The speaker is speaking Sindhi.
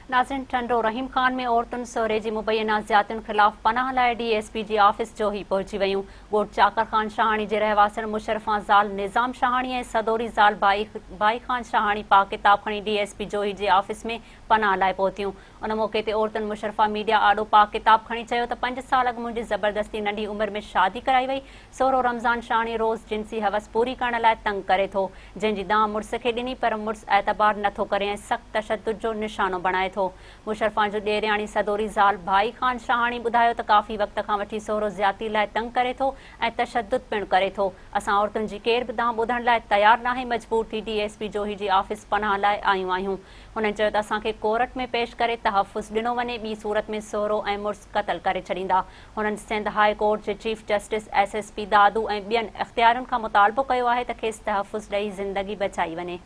ناظرين ٽنڊو رحيم خان ۾ عورتن سهري جي مبينا زيادتين خلاف پناهه لاء ڊي ايس پي جي آفيس جوهي پهچي ويون. ڳوٺ چاڪر خان شاهاڻي جي رهواسڻ مشرفان زال نظام شاهاڻي ۽ سدوري زال ڀائي خان شاهاڻي پاڪ ڪتاب کڻي ڊي ايس پي جوهي جي آفيس ۾ پناهه لاء پهتيون. ان موقعي تي عورتن مشرفه ميڊيا آڏو پاڪ ڪتاب کڻي چيو ته پنج سال اڳ منهنجي زبردستي ننڍي عمر ۾ شادي ڪرائي وئي، سهرو رمضان شاهاڻي روز جنسي هوس پوري ڪرڻ لاء تنگ ڪري ٿو، جنهن جي دانهن مڙس کي ڏني پر مڙس اعتبار نه ٿو ڪري ۽ سخت تشدد جو نشانو بڻائي ٿو. مشرفان جو ڏيرياڻي سدوري زال ڀائي خان شاهاڻي ٻڌايو ته ڪافي وقت کان وٺي سهرو زيادتي لاء تنگ ڪري ٿو ۽ تشدد پڻ ڪري ٿو. اسان عورتن جي ڪير به دانهن ٻڌڻ لاء تيار ناهي مجبور ٿي ڊي ايس پي جوهي جي آفيس پناهه لاء آيون آهيون. هنن چيو ته اسان کي ڪورٽ ۾ پيش ڪري تحفظ ڏنو وڃي ٻي صورت ۾ سهرو ۽ مڙس قتل ڪري ڇڏيندا. هنن سنڌ هاء ڪورٽ جي chief justice, S S P Dadu ۽ ٻين اختيارين کان مطالبو ڪيو آهي ته کيس تحفظ ڏئي زندگي بچائي وڃي.